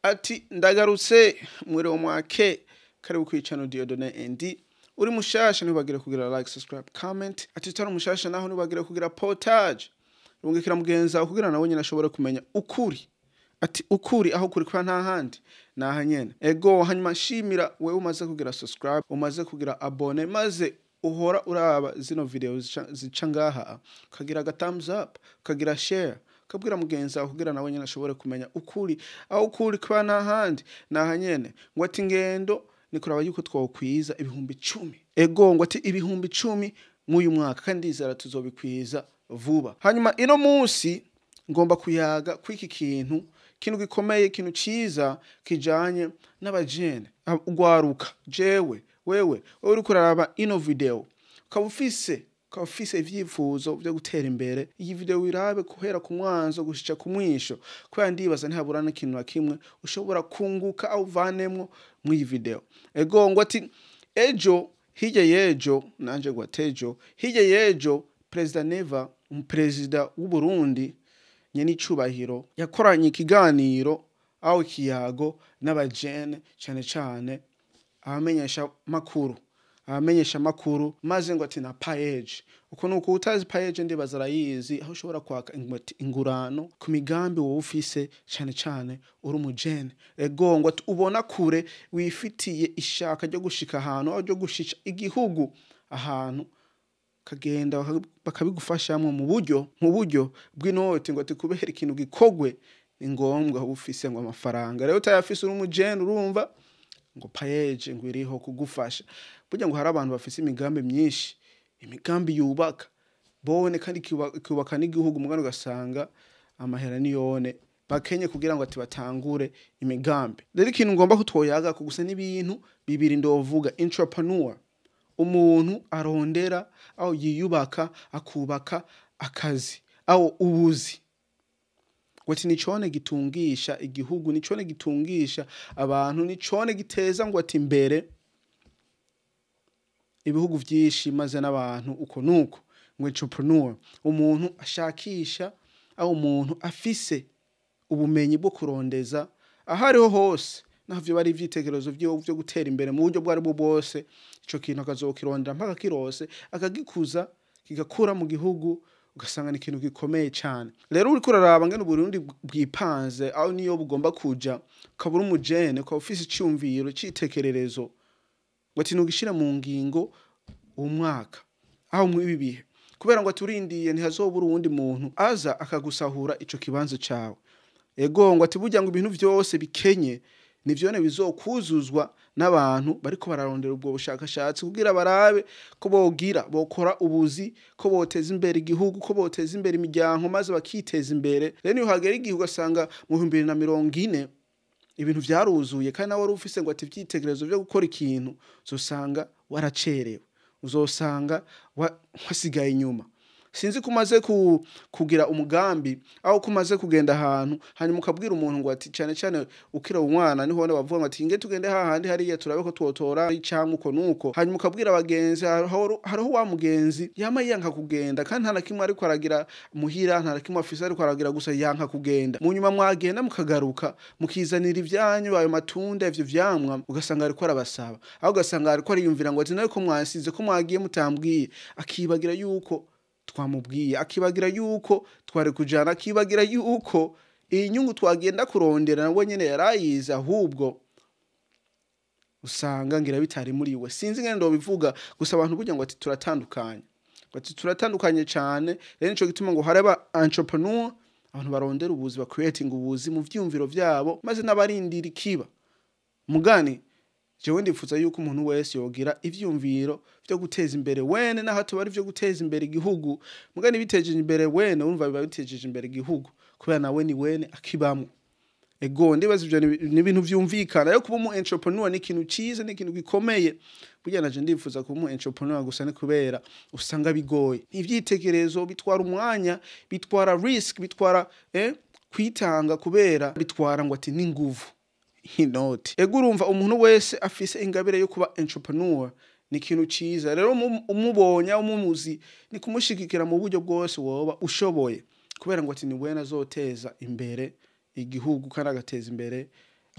Ati ndagarutse, mwiriwe mwake, karibu kuri channel Dieudonné ND. Uri mushasha, ntibagire kugira like, subscribe, comment. Ati utari mushasha naho, ntibagire kugira partage, rungikira mugenzi wawe kugira nawe nyine ashobore kumenya ukuri. Ati ukuri aho kuri kwa nta handi, naha nyene. Ego, hanyuma nshimira wewe umaze kugira subscribe, umaze kugira abonné, maze uhora uraba zino video zica ngaha, ukagira aga thumbs up, ukagira share, ukabwira mugenzi wawe kugira nawe nyene ashobore kumenya ukuri aho ukuri kwa nta handi, naha nyene. Ngo ati ngendo ni kuraba yuko twokwiza 10,000. Ego, ngo ati 10,000 mw'uyu mwaka, kandi ndizera tuzobikwiza vuba. Hanyuma ino munsi ngomba kuyaga kw'iki kintu, kintu gikomeye, kintu ciza kijanye n'abajene, ugwaruka, jewe, wewe, wewe uriko uraraba ino video, ukaba ufise ivyifuzo vyo gutera imbere. Iyi video wirabe guhera ku mwanzo gushika ku mwisho, kubera ndibaza ntihabura n'ikintu na kimwe ushobora kunguka aho uvanemwo mw'iyi video. Ego, ngo ati ejo hirya y'ejo, nanje ngo ati ejo hirya y'ejo, Perezida Neva, umuperezida w'u Burundi nyenicubahiro, yakoranye ikiganiro aho ikiyago n'abajene, cane cane abamenyesha makuru, maze ngo ati na PAEEJ. Uko nuko utazi PAEEJ, ndibaza arayizi, aho ushobora kwaka ingurano ku migambi wowe ufise, cane cane uri umujene. Ego, ngo ati ubona kure, wifitiye ishaka ryo gushika ahantu, aho ryo gushika igihugu ahantu, kagenda bakabigufashamwo mu buryo bw'inoti. Ngo ati kubera ikintu gikogwe ni ngombwa uba ufise ngo amafaranga. Rero utayafise uri umujene, urumva ngo PAEEJ ngo iriho kugufasha. Burya ngo hari abantu bafise imigambi myinshi, imigambi yubaka bone kandi ikubaka n'igihugu, mugano ugasanga amahera niyone bakenye kugira ngo ati batangure imigambi. Rero ikintu ngomba ko twoyaga ko gusa n'ibintu bibiri ndovuga: entrepreneur, umuntu arondera aho yiyubaka, akubaka akazi aho ubuzi, ngo ati nicone gitungisha igihugu, nicone gitungisha abantu, nicone giteza ngo ati imbere ibihugu vyinshi maze n'abantu. Uko nuko ngo entrepreneur, umuntu ashakisha aho, umuntu afise ubumenyi bwo kurondeza aho ariho hose, naho vyo bari ivyitegererezo vyiwe vyo gutera imbere mu buryo bwo aribwo bwose, ico kintu akazokirondera mpaka kirose, akagikuza, kigakura mu gihugu, ugasanga ni ikintu gikomeye cane. Rero uriko uraraba ngene Uburundi bwipanze, aho niyo bugomba kuja, ukaba uri umujene, ukaba ufise iciyumviro c'itekererezo, ngo ati nugishira mu ngingo umwaka aho mw'ibi bihe, kubera ngo aturindiye ntihazobura uwundi muntu aza akagusahura ico kibanza cawe. Ego, ngo ati burya ngo ibintu vyose bikenye nivyone bizokuzuzwa n'abantu bariko bararondera ubwo bushakashatsi kugira barabe ko bogira bokora ubuzi, ko boteza imbere igihugu, ko boteza imbere imiryango, maze bakiteza imbere. Rero niyo hagera igihe ugasanga mu 2040 ibintu vyaruzuye, kandi nawe wari ufise ngo ati ivyitegererezo vyo gukora ikintu, uzosanga waracerewe, uzosanga wasigaye inyuma. Sinzi ko umaze kugira umugambi aho ko umaze kugenda ahantu, hanyuma ukabwira umuntu ngo ati, cyane cyane ukira umwana, niho wavuga ngo ati nge tugende hahandi hariya turabe ko twotora icamwa, uko nuko. Hanyuma ukabwira abagenzi, hariho wa mugenzi yama yanka kugenda, kandi nta na kimwe ariko aragira muhira, nta na kimwe afise ariko aragira, gusa yanka kugenda. Mu nyuma mwagenda mukagaruka, mukizanira ivyanyu, ayo matunda, ivyo vyamwa, ugasanga ariko arabasaba, aho ugasanga ariko ariyumvira ngo ati nawe ko mwasize, ko mwagiye mutambwiye, akibagira yuko twamubwiye, akibagira yuko twari kujana, akibagira yuko iyi nyungu twagenda kurondera nawe nyene yarayize. Ahubwo usanga ngira bitari muri we, sinzi ngene ndobivuga. Gusa abantu burya ngo ati turatandukanye, ngo ati turatandukanye cane. Rero nico gituma ngo haraba entrepreneur, abantu barondera ubuzi, ba creating ubuzi mu vyumviro vyabo, maze n'abarindira ikiba mugani. Jewe ndifuza yuko umuntu wese yogira ivyumviro vyo guteza imbere wene, naho tuba ari vyo guteza imbere igihugu. Mugani bitejeje imbere wene, urumva biba bitejeje imbere igihugu, kubera nawe ni wene akibamwo. Ego, ndibaza ivyo ni ibintu vyumvikana. Rero kuba umu entrepreneur ni ikintu ciza, ni ikintu gikomeye. Burya naje ndifuza kuba umu entrepreneur, gusa ni kubera usanga bigoye. Ivyitekerezo bitwara umwanya, bitwara risk, bitwara kwitanga, kubera bitwara ngo ati n'inguvu, inoti. Ego, urumva umuntu wese afise ingabire yo kuba entrepreneur ni ikintu ciza. Rero umubonye umumuzi, ni kumushigikira mu buryo bwose woba ushoboye, kubera ngo ati ni wene azoteza imbere igihugu kandi agateza imbere.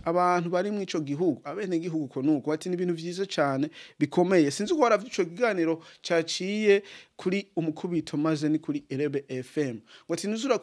Abantu bari mu ico gihugu, abene gihugu, ko nuko ati ni ibintu vyiza cyane bikomeye. Sinzi ko waravye ico kiganiro caciye kuri Umukubito, maze ni kuri Erebe FM, ngo ati nizura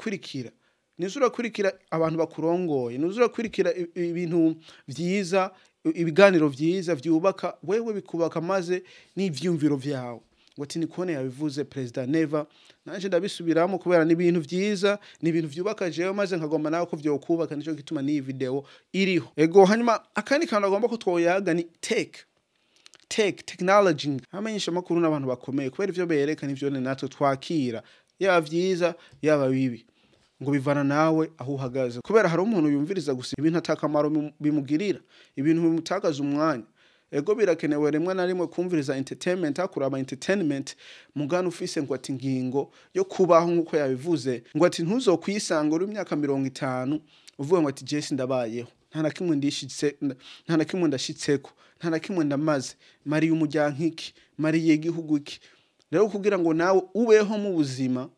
kurikira abantu bakurongoye, nizura kurikira ibintu vyiza, ibiganiro vyiza vyubaka wewe, bikubaka maze n'ivyumviro vyawe. Ngo ati nikone yabivuze President Neva, nanje ndabisubiramo kubera ni ibintu vyiza, ni ibintu vyubaka jewe, maze nkagomba nawe ko vyokubaka. Nico gituma n'iyi video iriho. Ego, hanyuma akandi kantu agomba ko twoyaga ni tech technology. Amenyesha amakuru n'abantu bakomeye kubera ivyo berekana, ivyo natwe twakira, yaba vyiza yaba bibi, ngo bivana nawe aho uhagaze, kubera hari umuntu yumviriza gusa ibintu atakamaro bimugirira, ibintu bimutakaza umwanya. Ego, birakenewe rimwe na rimwe kumviriza entertainment, akuraba entertainment, mugana ufise ngo ati ngingo yo kubaho nk'uko yabivuze, ngo ati ntuzokwisanga uri imyaka 50 uvuga ngo ati jesi ndabayeho, nta na kimwe ndishitse, nta na kimwe ndashitseko, nta na kimwe ndamaze, mariye umuryango iki, mariye igihugu iki. Rero kugira ngo nawe ubeho mu buzima,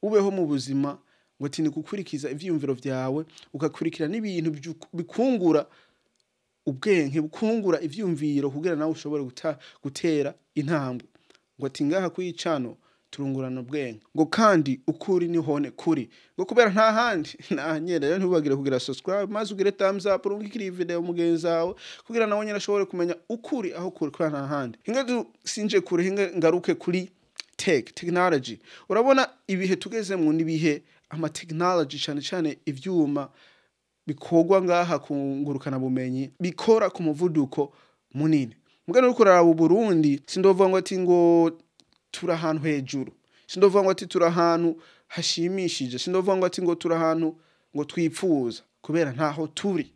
ubeho mu buzima, ngo ati ni gukurikiza ivyiyumviro vyawe, ugakurikira n'ibintu bikungura ubwenge, bukungura ivyiyumviro, kugira nawe ushobore gutera intambwe. Ngo ati ngaha kwicano turungurana ubwenge, ngo kandi ukuri nihone kuri, ngo kubera nta handi nanyene. Rero ntubagire kugira subscribe, maze ugire thumbs up, urungikire iyi video mugenzi wawe kugira nawe nyene ashobore kumenya ukuri aho kuri, kubera nta handi. Hinga sinje kure, hinga ngaruke kuri technology. Urabona ibihe tugezemwo n'ibihe ama technology, cyane cyane ivyuma bikorwa ngaha ku ngurukana bumenyi, bikora ku muvuduko munini. Mugano uriko uraraba Uburundi, sindovuga ngo ati ngo turi ahantu hejuru, sindovuga ngo ati turi ahantu hashimishije, sindovuga ngo ati ngo turi ahantu ngo twipfuza, kubera ntaho turi.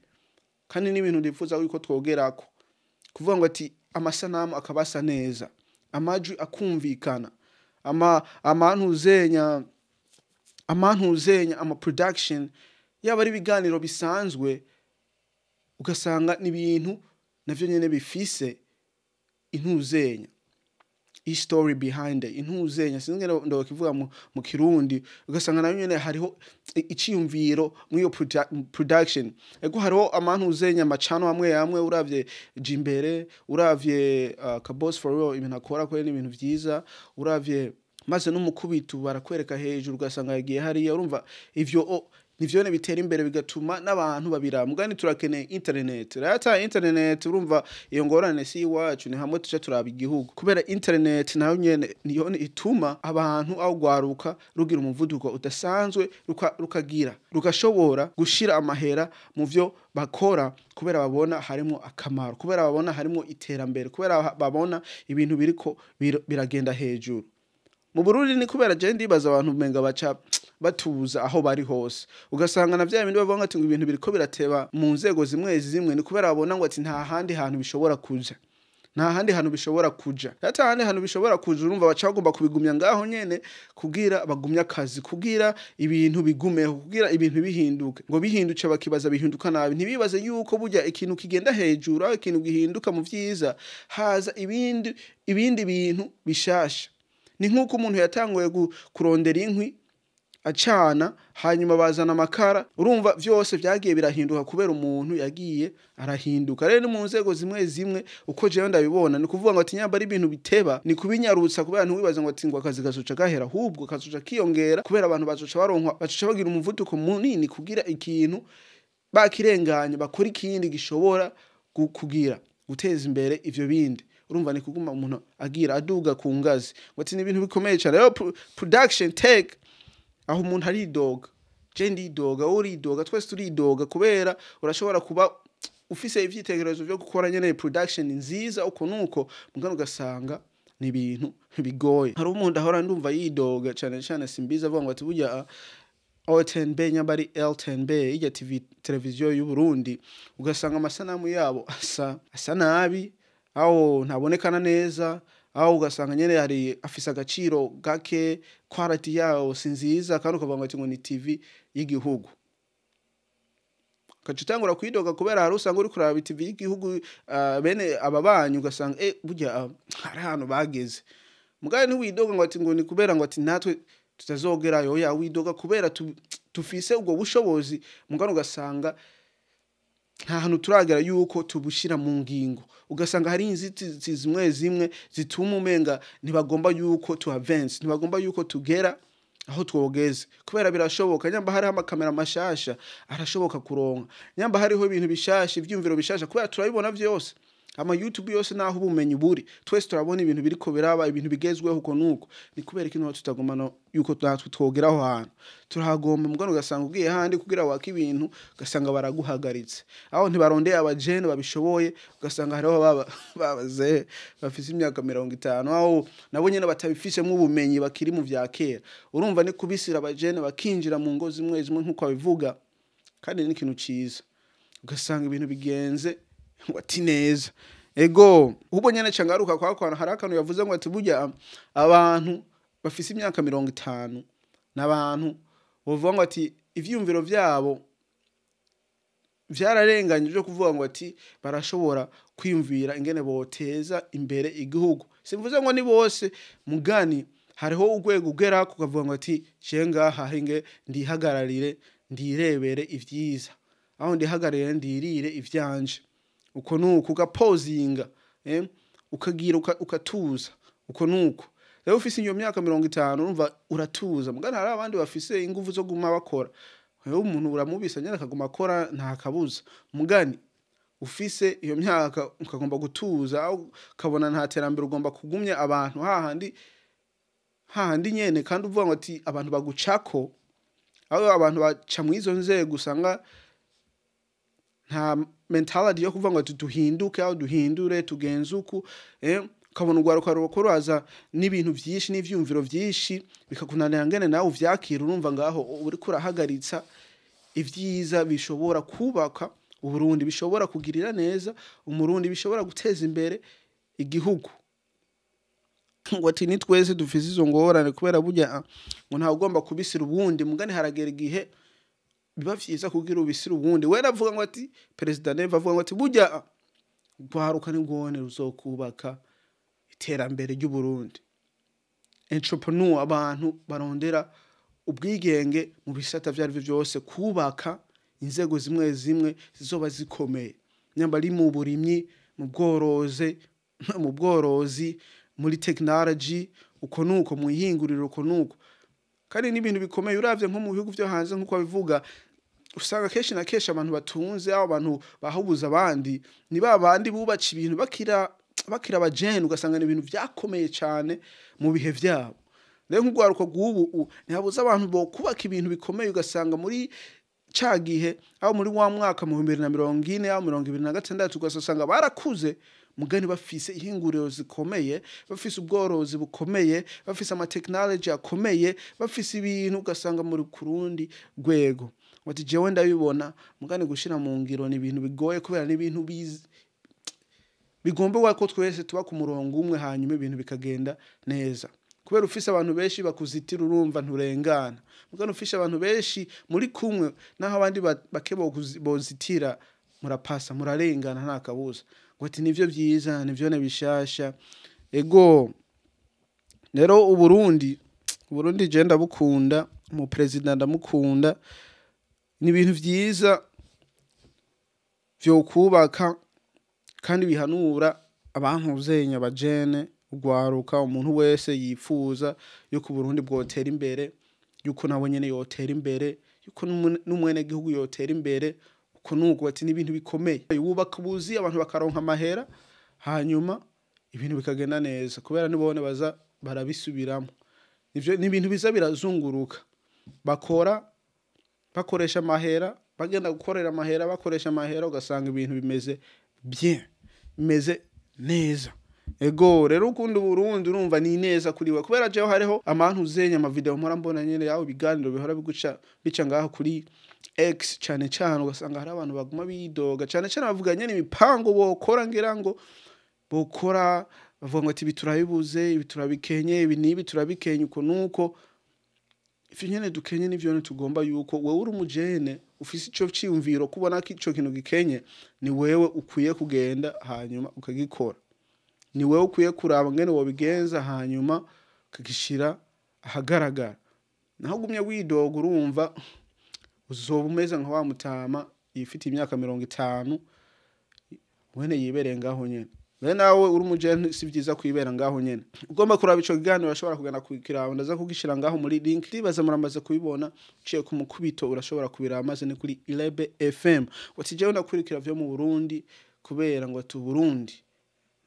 Kandi n'ibintu ndifuza yuko twogerako, kuvuga ngo ati amasanamu akaba asa neza, amajwi akumvikana, ama amantuzenya amantuzenya ama production, yaba ari ibiganiro bisanzwe, ugasanga ni ibintu navyo nyene bifise intuzenya, story behind it, intuzenya, sinzi ngene ndokivuga mu Kirundi, ugasanga nayo nyene hariho iciyumviro muri iyo production. Ego, hariho amantuzenya amacano amwe amwe, uravye Jimbere, uravye Kabos for real, ibintu akora kwe ni ibintu vyiza, uravye maze n'Umukubito barakwereka hejuru, ugasanga yagiye hariya. Urumva ivyo nivyo ne bitera imbere, bigatuma n'abantu babira. Mugani turakeneye internet. Rero ata internet, urumva iyo ngorane si iwacu, ni hamwe tuca turaba igihugu, kubera internet nayo nyene niyo ituma abantu aho gwaruka rugira umuvuduko udasanzwe, rukagira rugashobora gushira amahera mu vyo bakora, kubera babona harimo akamaro, kubera babona harimo iterambere, kubera babona ibintu biriko biragenda hejuru. Mu Burundi ni kubera je ndibaza abantu umenga baca batuza aho bari hose, ugasanga na vya bindi bavuga ngo ati ngo ibintu biriko birateba mu nzego zimwe zimwe, ni kubera babona ngo ati nta handi hantu bishobora kuja, nta handi hantu bishobora kuja. Ata handi hantu bishobora kuja, urumva baca bagomba kubigumya ngaho nyene, kugira bagumye akazi, kugira ibintu bigumeho, kugira ibintu bihinduke. Ngo bihinduce bakibaza bihinduka nabi, ntibibaze yuko burya ikintu kigenda hejuru, aho ikintu gihinduka mu vyiza, haza ibindi bintu bishasha. Ni nk'uko umuntu yatanguye kurondera inkwi acana, hanyuma bazana amakara. Urumva vyose vyagiye birahinduka kubera umuntu yagiye arahinduka. Rero ni mu nzego zimwe zimwe, uko jewe ndabibona, ni kuvuga ngo ati nyamba ari ibintu biteba, ni kubinyarutsa, kubera ntiwibaze ngo ati ngo akazi gazoca gahera, ahubwo kazoca kiyongera, kubera abantu bazoca baronkwa, bazoca bagira umuvuduko munini kugira ikintu bakirenganye, bakora ikindi gishobora kugira guteza imbere ivyo bindi. Urumva ni kuguma umuntu agira aduga ku ngazi. Ngo ati ni ibintu bikomeye cyane. Rero production tech, aho umuntu aridoga, je ndidoga, wowe uridoga, twese turidoga, kubera urashobora kuba ufise ivyitegererezo vyo gukora nyene production nziza uko nuko, mugano ugasanga ni ibintu bigoye. Hari umuntu ahora ndumva yidoga cyane cyane, simbiza, avuga ngo ati burya O10B, nyambari L10B, ijya TV, televiziyo y'u Burundi, ugasanga amasanamu yabo asa nabi, aho ntabonekana neza, aho ugasanga nyene hari afise agaciro gake, quality yawo si nziza, kandi ukavuga ngo ati ngo ni TV y'igihugu. Ugaca utangura kwidoga, kubera hari usanga uri kuraba TV y'igihugu, bene aba banyu, ugasanga burya hari ahantu bageze. Mugabo ntiwidoga ngo ati ngo ni kubera ngo ati natwe tutazogerayo. Oya, widoga kubera tufise ubwo bushobozi, mugabo ugasanga Nta hantu turagera yuko tubushyira mu ngingo. Ugasanga hari inzitizi zimwe zimwe zituma umenga ntibagomba yuko tu avance, ntibagomba yuko tugera aho twogeze, kubera birashoboka. Nyamba hariho amakamera mashasha, arashoboka kuronka. Nyamba hariho ibintu bishasha, ivyumviro bishasha, kubera turabibona vyose, ama YouTube yose, naho ubumenyi buri, twese turabona ibintu biriko biraba, ibintu bigezweho uko nuko. Ni kubera ikintu tutagomba yuko natwe twogera aho hantu turahagomba? Mugano ugasanga ugiye handi kugira waka ibintu, ugasanga baraguhagaritse aho, ntibarondeye abajene babishoboye. Ugasanga hariho baba babaze bafise imyaka 50, aho nabo nyene batabifishemo ubumenyi, bakiri mu vya kera. Urumva ni kubisira abajene bakinjira mu ngo zimwe zimwe nkuko babivuga, kandi ni ikintu ciza. Ugasanga ibintu bigenze ngo ati neza. Ego, ubwo nyene cangaruka kwa kwa hari akantu yavuze ngo ati burya abantu bafise imyaka 50 n'abantu bavuga ngo ati ivyumviro vyabo vyararenganye byo kuvuga ngo ati barashobora kwiyumvira ingene boteza imbere igihugu. Simvuze ngo ni bose, mugani hariho urwego ugera kukavuga ngo ati je ngaha hinge ndihagararire, ndirebere ivyiza, aho ndihagararire, ndirire ivyanje uko nuko, ugapozinga, ukagira ukatuza uko nuko. Rero ufise iyo myaka 50, urumva uratuza. Mugana hari abandi bafise inguvu zo guma bakora. Rero umuntu uramubisa nyene akaguma akora, nta kabuza. Mugani ufise iyo myaka ukagomba gutuza, aho ukabona nta terambere, ugomba kugumya abantu hahandi hahandi nyene, kandi uvuga ngo ati abantu bagucako, aho abantu baca mu izo nzego, usanga nta mentality yo kuvuga ngo ati duhinduke, aho duhindure tugenze uku. Ukabona urwaruka ruko ruraza n'ibintu vyinshi n'ivyumviro vyinshi, bikakunanira ngene nawe uvyakira. Urumva ngaho uriko urahagaritsa ivyiza bishobora kubaka Uburundi, bishobora kugirira neza Umurundi, bishobora guteza imbere igihugu. Ngo ati ni twese dufise izo ngorane, kubera burya ngo ntawe ugomba kubisira ubundi. Mugani haragera igihe biba vyiza kugira ubisira ubundi. We aravuga ngo ati Perezida Neva avuga ngo ati burya rwaruka ni rwone ruzokubaka iterambere ry'Uburundi. Entrepreneur, abantu barondera ubwigenge mu bisata vyo arivyo vyose, kubaka inzego zimwe zimwe zizoba zikomeye, nyamba ari mu burimyi, mu bworozi, muri technology uko nuko, mu ihinguriro uko nuko. Kandi n'ibintu bikomeye. Uravye nko mu bihugu vyo hanze, nkuko babivuga, usanga kenshi na kenshi abantu batunze, aho abantu bahubuza abandi, ni ba bandi bubatse ibintu bakira abajene, ugasanga ni ibintu vyakomeye cane mu bihe vyabo. Rero nk'urwaruka rw'ubu ntihabuze abantu bo kubaka ibintu bikomeye, ugasanga muri ca gihe, aho muri wa mwaka mu 2040, aho 2026, ugasanga barakuze, mugani bafise ihinguriro zikomeye, bafise ubworozi bukomeye, bafise amatekinoloji akomeye, bafise ibintu, ugasanga muri kurundi rwego. Ati jewe ndabibona, mugani gushira mu ngiro ni ibintu bigoye, kubera n'ibintu bizi bigomba ko twese tuba ku murongo umwe, hanyuma ibintu bikagenda neza. Kubera ufise abantu benshi bakuzitira, urumva nturengana. Mugani ufise abantu benshi muri kumwe, naho abandi bake bozitira, murapasa, murarengana, nta kabuza. Ngo ati nivyo vyiza, nivyo ne bishasha. Ego, rero Uburundi je ndabukunda, mu president ndamukunda. Ni ibintu vyiza vyo kubaka kandi bihanura abantu uzenya, abajene, ugwaruka, umuntu wese yifuza yuko Uburundi bwotera imbere, yuko nawe nyene yotera imbere, yuko n'umwene gihugu yotera imbere uko nuko. Ati n'ibintu bikomeye, wubaka ubuzi, abantu bakaronka amahera, hanyuma ibintu bikagenda neza, kubera nibone baza barabisubiramo. Ivyo ni ibintu biza birazunguruka, bakora bakoresha amahera, bagenda gukorera amahera, bakoresha amahera, ugasanga ibintu bimeze bien, bimeze neza. Ego, rero ukunda Uburundi, urumva ni neza kuri we, kubera jewe hariho amantu uzenya, ama video mpora mbona nyene yawe, ibiganiro bihora biguca bica ngaho kuri X cane cane, ugasanga hari abantu baguma bidoga cane cane, bavuga nyene imipango bokora, ngira ngo bokora, bavuga ngo ati ibi turabibuze, ibi turabikenye, ibi n'ibi turabikenye uko nuko. Ivyo nyene dukenye nivyo tugomba yuko wewe uri umujene ufise ico ciyumviro, kubona ko ico kintu gikenye, ni wewe ukwiye kugenda hanyuma ukagikora, ni wewe ukwiye kuraba ngene wobigenza hanyuma ukagishira ahagaragara. Naho gumye widoga, urumva uzoba umeze nka wa mutama. yifitiye imyaka 50 wene yibereye ngaho nyene. Rero nawe uri umujene, si vyiza kwibera ngaho nyene. Ugomba kuraba ico kiganiro, urashobora kugana kukiraba, ndaza kugishira ngaho muri link. Ndibaza muramaze kubibona, uciye ku mukubito urashobora kubiraba, maze ni kuri Irebe FM. Wati jewe ndakurikira vyo mu Burundi kubera ngo ati Burundi,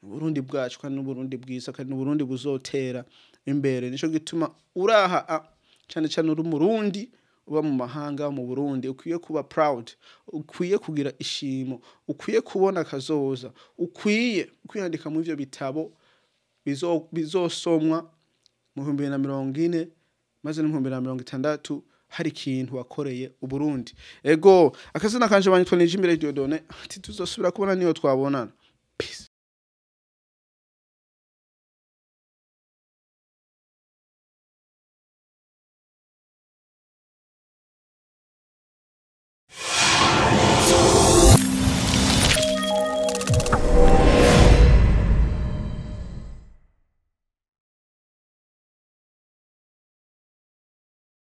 Burundi bwacu, kandi n'Uburundi bwiza, kandi n'Uburundi buzotera imbere. Nico gituma uraha cane cane uri Umurundi uba mu mahanga, mu Burundi, ukwiye kuba proud, ukwiye kugira ishimo, ukwiye kubona kazoza, ukwiye kwiyandika mu ivyo bitabo bizosomwa mu 2040 maze no mu 2060, hari ikintu wakoreye Uburundi. Ego, akazina kanje banyitwa Nijimbere Dieudonné. Ati tuzosubira kubona niyo twabonana. Peace.